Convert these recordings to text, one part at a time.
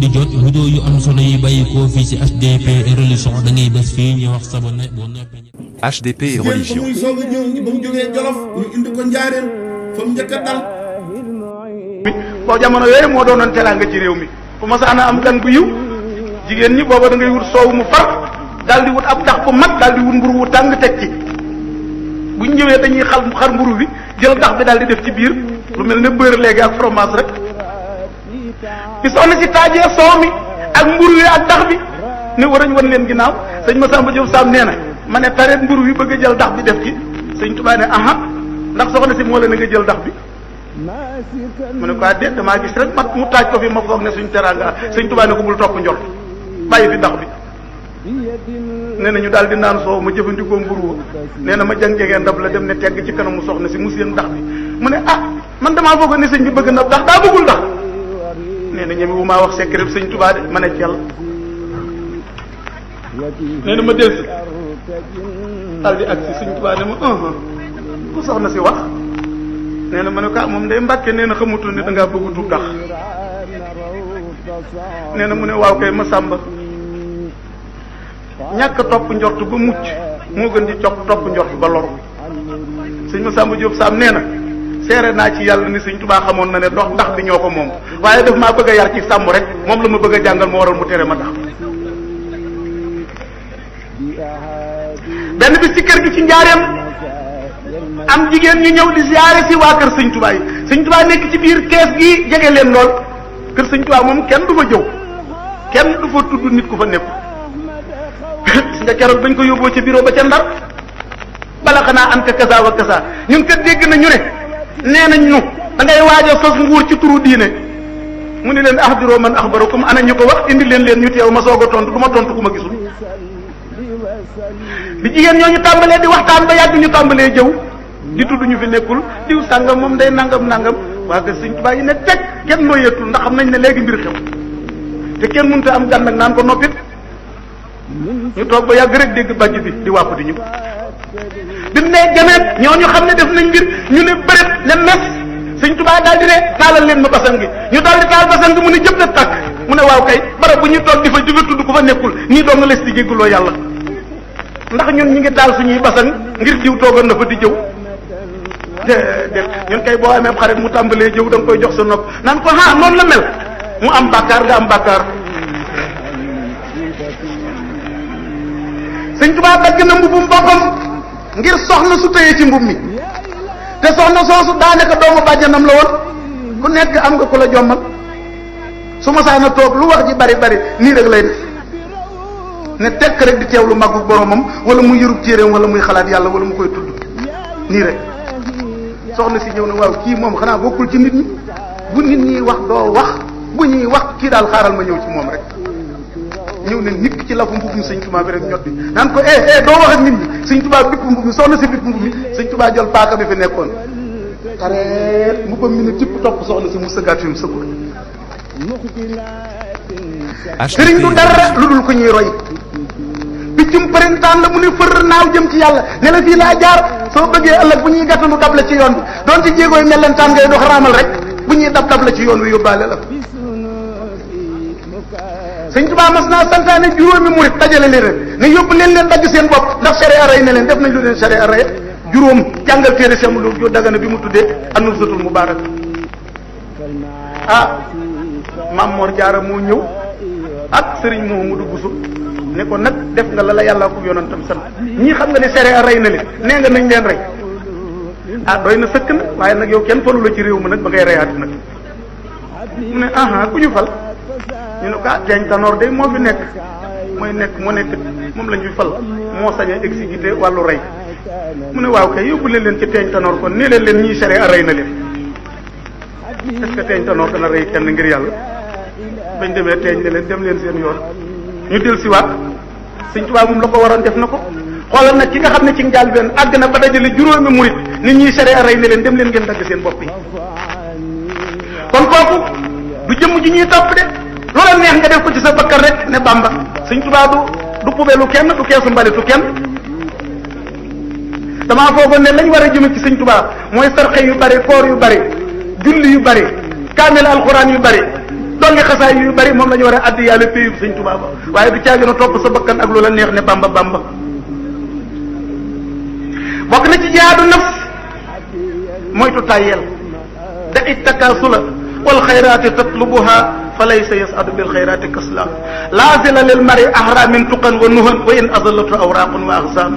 di jot vidéo yu am solo yi bàyyi ko fii ci HDP religion da ngay bés fii ñu wax sa bonne HDP et religion. muy soog a ñëw ba mu jógee Jolof ñu indi ko Njaaréem fa mu njëkk a dal. boo jamono yooyu moo doonoon teraanga ci réew mi fu ma saana am gan gu yiw jigéen ñi booba da ngay wut soow mu far daal di wut ab tax bu mag daal di wut mburu wu tàng teg ci bu ñu ñëwee dañuy xar mburu bi jël tax bi daal di def ci biir lu mel ne beurre léegi ak fromage rek bi soxna si taajee soow mi ak mburu wi ak tax bi ne war añ wan leen ginnaaw sëñ Massamba Diop Sam nee na ma ne tareet mburu wi bëgg a jël tax bi def ci sëñ Tuubaa ne aha ndax soxna si moo la ne nga jël tax bi mu ne ko déet damaa gis rek mat mu taaj ko fi ma foog ne suñ teraanga sëñ Tuubaa ne ko bul topp njol bàyyi fi ndax bi nee na ñu daal di naan soow ma jëfandikoo mburu nee na ma jàng-jegee ndab la dem ne tegg ci kanamu soxna si mu seen ndax bi mu ne man damaa foog ne sëñ bi bëgg na ndax daa bëggul ndax nee na ñeme wu maa wax secret sëñ Tuubaa de ma ne cell nee na ma delsi daal di agsi sëñ Tuubaa ne ma ku soxna si wax nee na ma ne ko moom day Mbàkke nee na xamutul ne dangaa bëgg tuub ndax nee na mu ne waaw kay ma sàmba ñàkk topp njort ba mucc moo gën di topp njort ba loru sëñ Massamba Diop Sam nee na seere naa ci yàlla ni sëñ Tuubaa xamoon na ne dox ndax bi ñoo ko moom waaye daf maa bëgg a yar ci sàmm rek moom la ma bëgg a jàngal moo waral mu tere ma tax benn bis ci kër gi ci Njaaréem am jigéen ñu ñëw di siyaare si waa kër sëñ Tuubaa yi sëñ Tuubaa nekk ci biir kees gi jege leen lool kër sëñ Tuubaa moom kenn du fa jëw kenn du fa tudd nit ku fa nekk gis nga keroog bañ ko yóbboo ca bureau ba ca Ndar bala xanaa an ka kasa wa kasa ñun kat dégg na ñu ne nee nañ ñu da ngay waaj a sos nguur ci turu diine mu ni leen axbiroo man axbarakum ana ñu ko wax indi leen ñu teew ma soog a tontu du ma tontu ku ma gisul bi jigéen ñooñu tàmbalee di waxtaan ba yàgg ñu tàmbalee jëw di tudd ñu fi nekkul diw sàngam moom day nangam waa kër sëñ Tuubaa yi ne teg kenn nooyeetul ndax xam nañ ne léegi mbir xew te kenn mënut a am gan nag naan ko noppit ñu toog ba yàgg rek dégg bàjj bi di wàpp di ñu bi mu ne ganeet ñooñu xam ne def nañ mbir ñu ne bëret ne mes sëñ Tuubaa daal di ne taalal leen ma basan gi ñu daal di taal basan gi mu ne jëpp na tàkk mu ne waaw kay barab bu ñuy toog di fa tudd ku fa nekkul nii doo nga les di jégguloo yàlla ndax ñun ñi ngi taal suñuy basan ngir diw toogoon na fa di jëw déedéet ñun kay boo amee xarit mu tàmbalee jëw da nga koy jox sa nopp naan ko noonu la mel mu am bàkkaar nga am bàkkaar sëñ Tuubaa dagg na mbubum boppam ngir soxna su tëyee ci mbub mi te soxna soosu daanaka doomu bàjjanam la woon ku nekk am nga ku la jommal su ma saana toog lu wax ji bari nii rek lay def ne tekk rek di teewlu màggu boromam wala muy yërub téeréem wala muy xalaat yàlla wala mu koy tudd nii rek soxna si ñëw na waaw kii moom xanaa bokkul ci nit ñi bu nit ñi wax doo wax bu ñuy wax kii daal xaaral ma ñëw ci moom rek ñëw ne nit ci lafu mbub mi sëñ Tuubaa bi rek ñot bi naan ko doo wax ak nit ñi sëñ Tuubaa bipp mbub mi soxna si bipp mbub mi sëñ Tuubaa jël paaka bi fi nekkoon xareet mbubam mi ne tipp topp soxna si mu sëggaat fi mu sëggul sëriñ du dara lu dul ko ñuy roy piccum printemps la mu ne fër naaw jëm ci yàlla ne la fii laa jaar soo bëggee ëllëg bu ñuy gàttandu dab la ci yoon bi doonte jéegooy mellentaan ngay dox raamal rek bu ñuy dab la ci yoon wi yóbbaale la sëñ Tuubaa mas naa santaane juróomi murit dajale leen rek ne yóbbu leen dagg seen bopp ndax sharia rey ne leen def nañ lu leen sharia rey juróom jàngal téere semu lu jo dagana bi mu tuddee an-Nubzatul Mubaarak Maam Mor Jaara moo ñëw ak sëriñ Mouhamadou Bousso ne ko nag def nga la yàlla ko yonantam sant ñii xam nga ne sharia rey na leen nee nga nañ leen rey doy na sëkk na waaye nag yow kenn falu la ci réew ma nag ba ngay reyaati nag mu ne ku ñu fal ñu ne ko teeñ tanoor de moo fi nekk moom la ñuy fal moo sañ a exécuté wàllu rey mu ne waaw kay yóbbu leen ci teeñ tanoor kon nee leen ñii sharia rey na leen est-ce que teeñ tanoor dana rey kenn ngir yàlla bañ demee teeñ ne leen dem leen seen yoon ñu del si waat sëñ Tuubaa moom la ko waroon def na ko xoolal nag ki nga xam ne ci njaal benn àgg na ba dajale juróomi murit nit ñi sharia rey ne leen dem leen ngeen dagg seen bopp yi kon kooku du jëmm ji ñuy topp de loola neex nga def ko ci sa bakkar rek ne Bàmba sëñ Tuubaa du pubelu kenn du keesu mbalitu kenn damaa foogoon ne lañ war a jëme ci sëñ Tuubaa mooy sarxe yu bari koor yu bari julli yu bari kaamil alxuraan yu bari dongi xasaay yu bari moom la ñu war a addi yàlla péyub sëñ Tuubaa ba waaye du caagi na topp sa bakkan ak lu la neex ne bamba bamba. bokk na ci jihaadu nafs moytu tàyyeel da it takaasula wal xayraati tatlubuha fa laysa yasadu bil xayraati kasla laazila lil mari ahra min tuqan wa nuhan wa in azallatu awraqun wa axsam.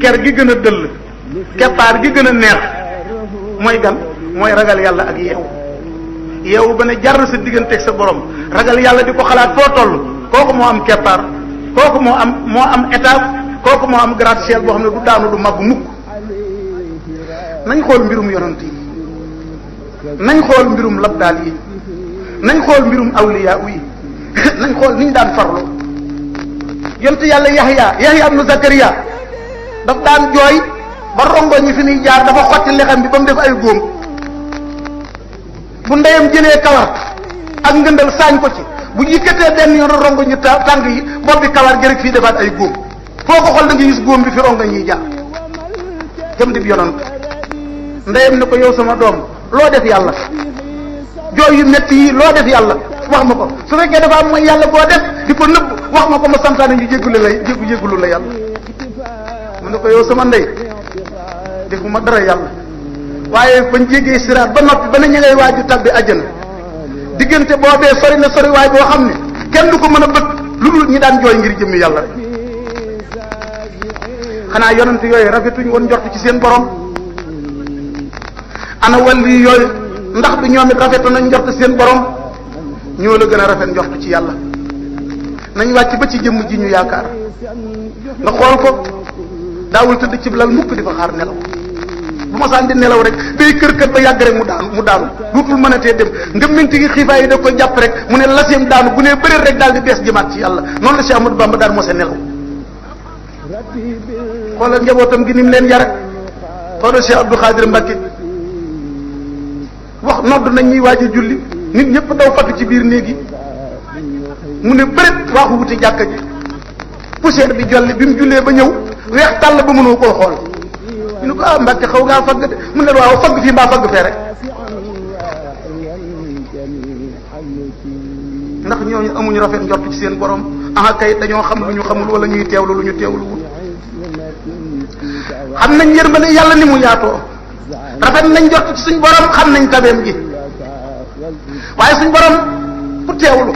ker gi gën a dëll keppaar gi gën a neex mooy gan mooy ragal yàlla ak yeewu ba ne jar sa digganteeg sa borom ragal yàlla di ko xalaat foo toll kooku moo am keppaar kooku moo am étage kooku moo am gratte-ciel boo xam ne du daanu du mabbu mukk. nañ xool mbirum yonent yi nañ xool mbirum labdaal yi nañ xool mbirum awliya yi nañ xool niñ daan farlu. yonent yàlla Yahya ibnu Zakariya daf daan jooy ba rongo ñi fi ñuy jaar dafa xotti lexam bi ba mu def ay góom bu ndeyam jëlee kawar ak ngëndal saañ ko ci bu yëkkatee benn yoon rongo ñu tànk yi bopp bi kawar gi rek fii defaat ay góom foo ko xool da nga gis góom bi fi rongo ñuy jaar jëm di yonant. ndeyam ne ko yow sama doom loo def yàlla jooy yu metti yi loo def yàlla wax ma ko su fekkee dafa am mooy yàlla boo def di ko nëbb wax ma ko ma santaane ñu jéggulu la yàlla. mu ne ko yow sama ndey defuma dara yàlla waaye bañ jéggee siraat ba noppi ba ne ñu ngay waaju tabbi àjjana diggante boobee sori na sori waay boo xam ne kenn du ko mën a bët lu dul ñi daan jooy ngir jëmmi yàlla rek. xanaa yonent yooyu rafetuñ woon njort ci seen borom. ana wàlli yooyu ndax du ñoom it rafetu nañ njort seen borom ñoo la gën a rafet njort ci yàlla. nañ wàcc ba ci jëmm ji ñu yaakaar nga xool ko daawul tëdd ci lal mukk di fa xaar nelaw bu ma saan di nelaw rek day kër kër ba yàgg rek mu daanu duutul mën a tee dem ngëmminti gi xiifaay yi da koy jàpp rek mu ne laseem daanu bu nee bëreet rek daal di bees jëmaat ci yàlla noonu la Cheikh Ahmadou Bamba daan mose nelaw. xoolal njabootam gi ni mu leen yare xoolal Cheikh Abdou Khadir Mbacké wax nodd nañ ñuy waaj a julli nit ñëpp daw fatu ci biir néeg yi mu ne bëreet waaxu wuti jàkka ji poussière bi jolli bi mu jullee ba ñëw weex tàll ba mënoo koo xool ñu ne ko ah Mbàkke xaw ngaa fagg de mu ne waaw fagg fii mbaa fagg fee rek ndax ñooñu amuñu rafet njort ci seen borom ah kay dañoo xam lu ñu xamul wala ñuy teewlu lu ñu teewlu wul xam nañ yërmande yàlla ni mu yaatoo rafet nañ njort ci suñ borom xam nañ tabeem gi waaye suñ borom ku teewlu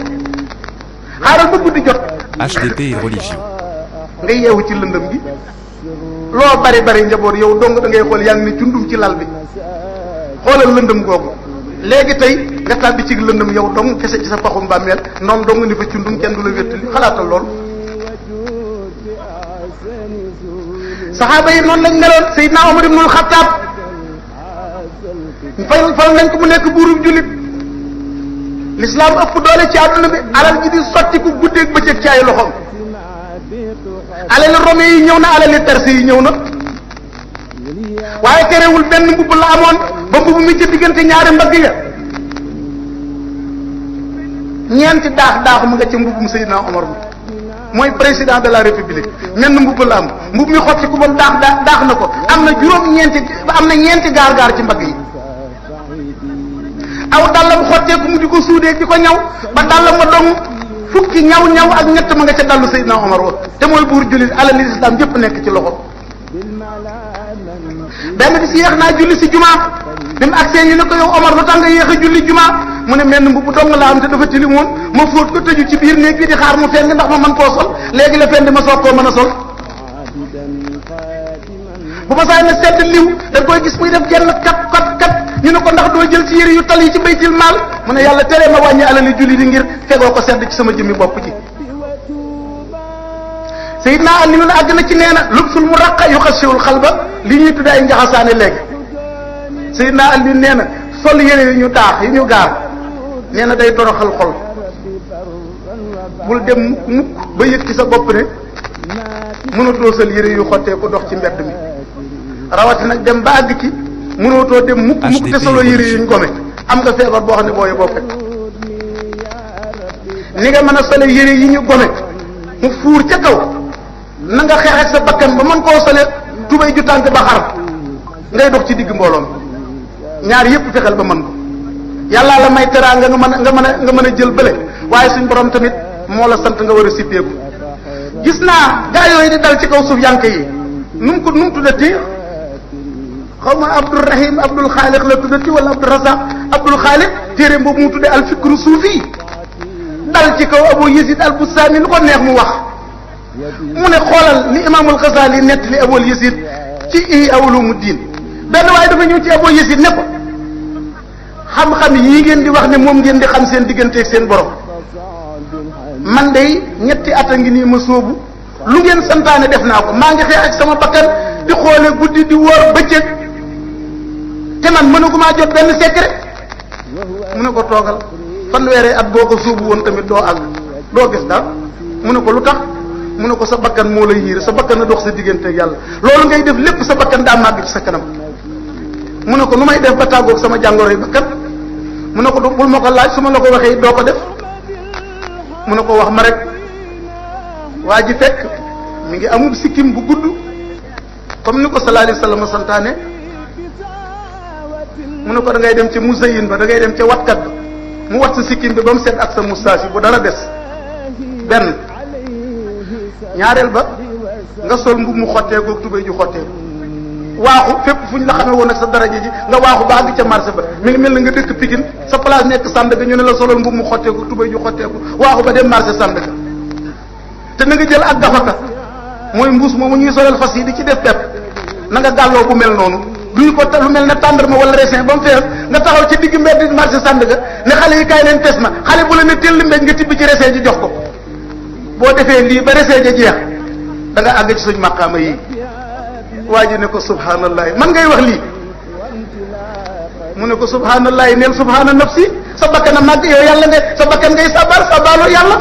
xaaral ba guddi jot. HDP et religion. nga yeewu ci lëndëm gi loo bari njaboot yow dong da ngay xool yaa ngi ni cundum ci lal bi xoolal lëndëm googu léegi tey nga tàbbi ci lëndëm yow dong kese ci sa paxum bàmmeel noonu dong ni fa cundum kenn du la wéttali xalaatal lool. saxaaba yi noonu lañ meloon Seydina Omar ibnul Xattaab fal nañ ko mu nekk buurub jullit l'islam ëpp doole ci àdduna bi alal ji di sotti ku guddeeg bëccëg ci ay loxoom alali rome yi ñëw na alali perse yi ñëw na waaye terewul benn mbubb la amoon ba mbubb mi ci diggante ñaari mbagg ya ñeenti daax mu nga ca mbubbum Seydina Omar bi mooy président de la république menn mbubb la am mbubb mi xotti ku ba daax na ko am na ñeenti gaar ci mbagg yi aw dàllam xotteeku mu di ko suudee di ko ñaw ba dàllam ma dong fukki ñaw ak ñett ma nga ca dallu Seydina Omar wa te mooy buur jullit alal islam yëpp nekk ci loxo benn bis yéex naa julli si jumaa bi mu agsee ñu ne ko yow Omar lu tax nga yéex a julli jumaa mu ne menn mbubb dong la am te dafa tilimoon ma fóot ko tëju ci biir néeg bi di xaar mu fenn ndax ma mën koo sol léegi la fenn ma soog koo mën a sol bu ma saa ne sedd liw da koy gis muy def genn kat ñu ne ko ndax doo jël ci yére yu tal yi ci baytil maal mu ne yàlla teree ma wàññi alali julli di ngir fegoo ko sedd ci sama jëmmi bopp ji. Seydina Ali ñu àgg na ci nee na lubsul mu raqa yu xasiwul xalba li ñuy tuddee ay njaxasaane léegi Seydina Ali nee na sol yére yu ñu daax yu ñu gaar nee na day toroxal xol bul dem mukk ba yëg ci sa bopp ne mënatoo sol yére yu xottee ko dox ci mbedd mi rawati nag dem ba àgg ci mënatoo dem mukk te solo yére yuñ gome am nga feebar boo xam ne booy boo fekk ni nga mën a sole yére yi ñu gome mu fuur ca kaw na nga xeex ak sa bakkan ba mën koo sole tubay ju tànk ba xar ngay dox ci digg mbooloom ñaar yépp fexeel ba mën ko yàllaa la may teraanga nga mën a jël bële waaye suñ borom tamit moo la sant nga war a sippeeku. gis naa gaa yooyu di dal ci kaw suuf yank yi nu mu tuddati xaw ma Abdourahim Abdul Xaaliq la tuddati wala Abdourazaq Abdul Xaaliq téere boobu mu tuddee al fikru suufi dal ci kaw Abu Yazid al Bustami lu ko neex mu wax mu ne xoolal ni imaamul Xasaali nett li Abu Yazid ci Ihya Ulumuddin benn waaye dafa ñëw ci Abu Yazid ne ko xam-xam yii ngeen di wax ne moom ngeen di xam seen digganteeg seen borom man day ñetti at a ngi nii ma sóobu lu ngeen santaane def naa ko maa ngi xeex ak sama bakkan di xoole guddi di wóor bëccëg te man mënagumaa jot benn secret mu ne ko toogal fanweeri at boo ko sóobu woon tamit doo àgg doo gis dara mu ne ko lu tax mu ne ko sa bakkan moo lay yiir sa bakkan a dox sa digganteeg yàlla loolu ngay def lépp sa bakkan daa màgg ci sa kanam mu ne ko nu may def ba tàggoog sama jàngoro yi bakkan mu ne ko bul ma ko laaj su ma la ko waxee doo ko def mu ne ko wax ma rek waa ji fekk mi ngi amul sikkim bu gudd comme ni ko sallallahu alayhi wasallam santaane mu ne ko da ngay dem ca musayin ba da ngay dem ca watkat ba mu wat sa sikkim bi ba mu set ak sa moustache bu dara des benn ñaareel ba nga sol mbub mu xotteeku ak tubéy ju xotteeku waaxu fépp fu ñu la xamee woon ak sa daraja ji nga waaxu ba àgg ca marché ba mi ngi mel na nga dëkk Pikine sa place nekk Sandaga ñu ne la solol mbub mu xotteeku tubéy ju xotteeku waaxu ba dem marché Sandaga te na nga jël ak gafaka mooy mbuus moomu ñuy solal fas yi di ci def pepp na nga gàlloo bu mel noonu duñu ko lu mel ne tàndarma wala raisin ba mu fees nga taxaw ci digg mbedd marché Sandaga ne xale yi kaay leen tes ma xale bu la ne tell mbéj nga tibb ci raisin ji jox ko boo defee lii ba raisin ja jeex da nga àgg ci suñ maqaama yi waa ji ne ko subhaanallahi man ngay wax lii mu ne ko subhaanallahi neel subhaana nafsi sa bakkan a màgg yow yàlla nga sa bakkan ngay sabaaloo yàlla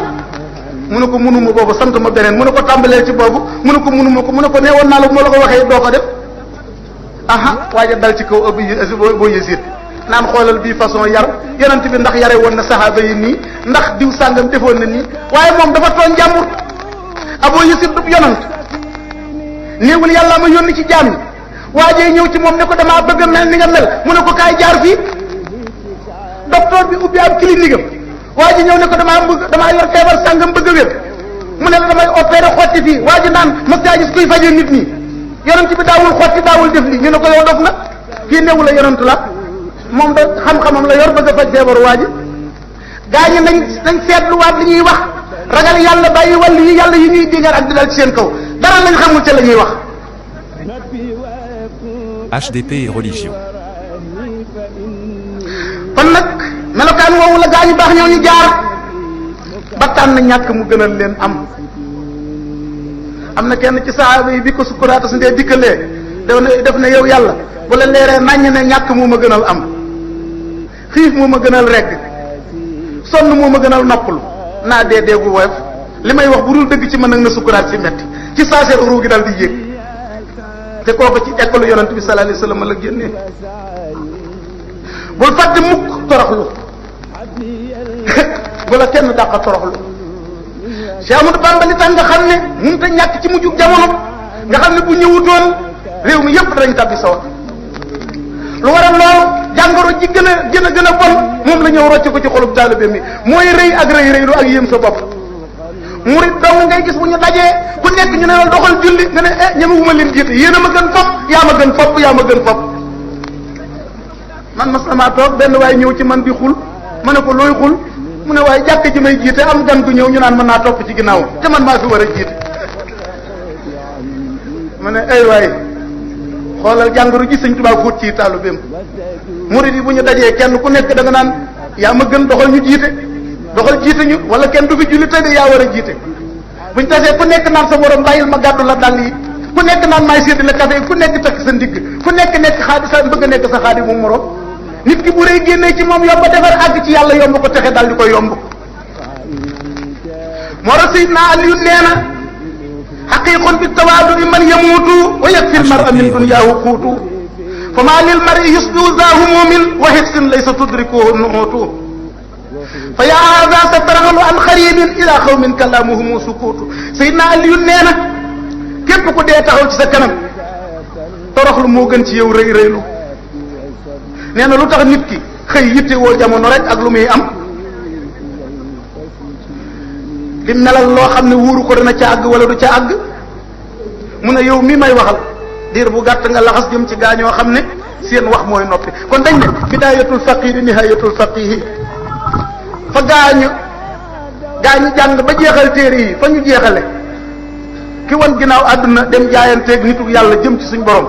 mu ne ko munuma boobu sant ma beneen mu ne ko tàmbaleel ci boobu mu ne ko munuma ko mu ne ko neewoon naa la bu ma la ko waxee doo ko def aha waaja dal ci kaw Abu Yazid naan xoolal bii façon yar yonent bi ndax yare woon na saxaaba yi nii ndax diw sàngam defoon na nii waaye moom dafa tooñ jàmbur Abu Yazid du yonent néewul yàlla ma yónni ci jaam ñi waajee ñëw ci moom ne ko damaa bëgg a mel ni nga mel mu ne ko kaay jaar fii docteur bi ubbi ab clinique am waa ji ñëw ne ko damaa yor feebar sàngam bëgg a wér mu ne la damay opéré xotti fii waa ji naan mas gaa gis kuy fajee nit ñi yonent bi daawul xotti daawul def lii ñu ne ko yow dof na fii newu la yonent la moom da xam-xamam la yor bëgg a faj feebaru waa ji gaa ñi nañ seetluwaat li ñuy wax ragal yàlla bàyyi wàll yi yàlla yi ñuy dingal ak di dal ci seen kaw dara lañ xamul ca la ñuy wax. HDP et religion. kon nag melokaan woowu la gaa ñu baax ñoo ñu jaar ba tànn ñàkk mu gënal leen am na kenn ci sahaaba yi bi ko sukkuraata su ndee dikkalee def ne yow yàlla bu la leeree naññ ne ñàkk moo ma gënal am xiif moo ma gënal regg sonn moo ma gënal noppalu naa dee gu woyof li may wax bu dul dëgg ci mën nag na sukkuraat si metti ci saase ruu gi dal di yéeg te kooku ci école yonent bi sallallahu alayhi wasallam la génnee bul fàtte mukk toroxlu bu la kenn dàqa toroxlu Cheikh Amadou Bamba li tax nga xam ne mënut a ñàkk ci mujjug jamono nga xam ne bu ñëwutoon réew mi yépp dañ tabbi sawar lu waral loolu jàngoro ji gën a bon moom la ñëw rocc ko ci xolub taalibe mi mooy rëy ak rëylu ak yéem sa bopp murid dong ngay gis bu ñu dajee ku nekk ñu ne la doxal julli nga ne ñemewuma leen jiite yéen a ma gën fopp yaa ma gën fopp man mas na maa toog benn waaye ñëw ci man di xul ma ne ko looy xul mu ne waaye jàkk ji may jiite am gan gu ñëw ñu naan mën naa topp ci ginnaaw te man maa fi war a jiite ma ne ay waay xoolal jàngoro ji Sëñ Tuubaa fóot ci taalibeem murid yi bu ñu dajee kenn ku nekk da nga naan yaa ma gën doxal ñu jiite ñu wala kenn du fi julli tey de yaa war a jiite buñ tasee ku nekk naan sa morom bàyyil ma gàddu la dàll yi ku nekk naan maay séddale la café ku nekk takk sa ndigg ku nekk xaadi sa bëgg a nekk sa xaadi mu morom nit ki bu rëy génnee ci moom yomb defar àgg ci yàlla yomb ko texe dal di koy yomb moo tax Seydina Aliyu nee na xaqiqun bi tawaadu man yamuutu wa yakfi l mar'a min dunyaahu quutu fa maa lil mar'i yusbihu za humumin wa hifsin laysa tudrikuhu nuutu fa yaa haada satarhalu an xaribin ila xawmin kalaamuhumu sukuutu Seydina Aliyu nee na képp ku dee taxaw ci sa kanam toroxlu moo gën ci yow rëy rëylu nee na lu tax nit ki xëy yittewoo jamono rek ak lu muy am di melal loo xam ne wóoru ko dana ca àgg wala du ca àgg mu ne yow mi may waxal diir bu gàtt nga laxas jëm ci gaañoo xam ne seen wax mooy noppi kon dañ ne bidaayatul faqiiri nihayatul faqihi fa gaañu jàng ba jeexal téere yi fa ñu jeexale ki wan ginnaaw àdduna dem jaayanteeg nitu yàlla jëm ci suñ borom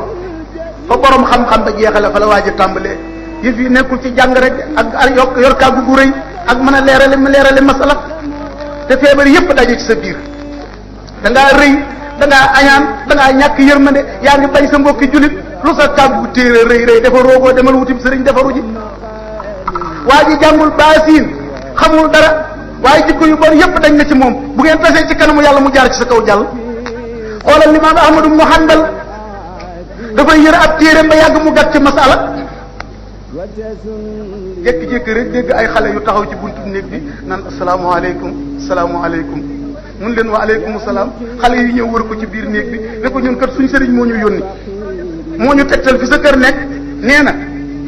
fa borom xam-xam ba jeexale fa la waaj a tàmbalee yëf yi nekkul ci jàng rek ak yor kàggu gu rëy ak mën a leerale masala te feebar yépp daje ci sa biir da ngaa rëy da ngaa añaan da ngaa ñàkk yërmande yaa ngi bañ sa mbokki julit lu sa kàggu téere rëy dafa roogoo demal wutim sëriñ defaru ji waa ji jàngul baasiin xamul dara waaye jikko yu bon yépp dañ na ci moom bu ngeen tasee ci kanamu yàlla mu jaar ci sa kaw jàll xoolal limaam Ahmadu ibnu Hanbal dafay yër ab téere ba yàgg mu gàtt ci masala jékki-jékki rek dégg ay xale yu taxaw ci buntu néeg bi naan asalaamaaleykum mun leen wa aleykum salaam xale yi ñëw wër ko ci biir néeg bi ne ko ñun kat suñ sëriñ moo ñu yónni moo ñu tegtal fi sa kër nekk nee na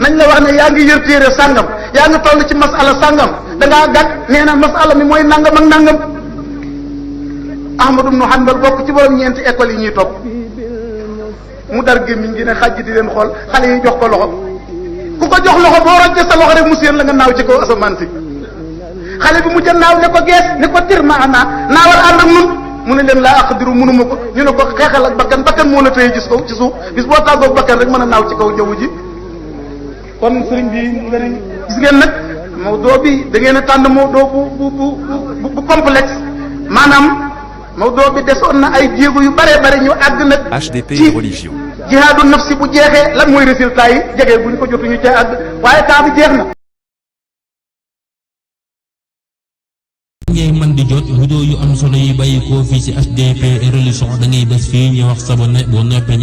nañ la wax ne yaa ngi yër téere sàngam yaa ngi toll ci masala sàngam da ngaa gàtt nee na masala mi mooy nangam ak nangam Ahmadu ibnu Hanbal bokk ci borom ñeenti école yi ñuy topp mu dar gémmiñ gi ne xàjj di leen xool xale yi jox ko loxo ku ko jox loxo boo rocce sa loxo rek mu séen la nga naaw ci kaw asamaan si xale bi mu jën naaw ne ko gees ne ko tir ma ana naawal ànd ak nun mu ne leen laa aqdiru mënuma ko ñu ne ko xeexal ak bakkan moo la tëye gis ko ci suuf bis boo tàggoog bakkan rek mën a naaw ci kaw jaww ji kon sëriñ bi nga ne gis ngeen nag mawdoo bi da ngeen a tànn mawdoo bu complexe maanaam mawdoo bi desoon na ay jéego yu bare ñu àgg nag HDP ci et religion. jihaadu nafsi bu jeexee lan mooy résultat yi jegee bu ñu ko jotuñu cee àgg waaye temps bi jeex na ngay man di jot vidéo yu am solo yi bàyyi koo fii ci HDP religion da ngay bés fii ñu wax sabone boo noppee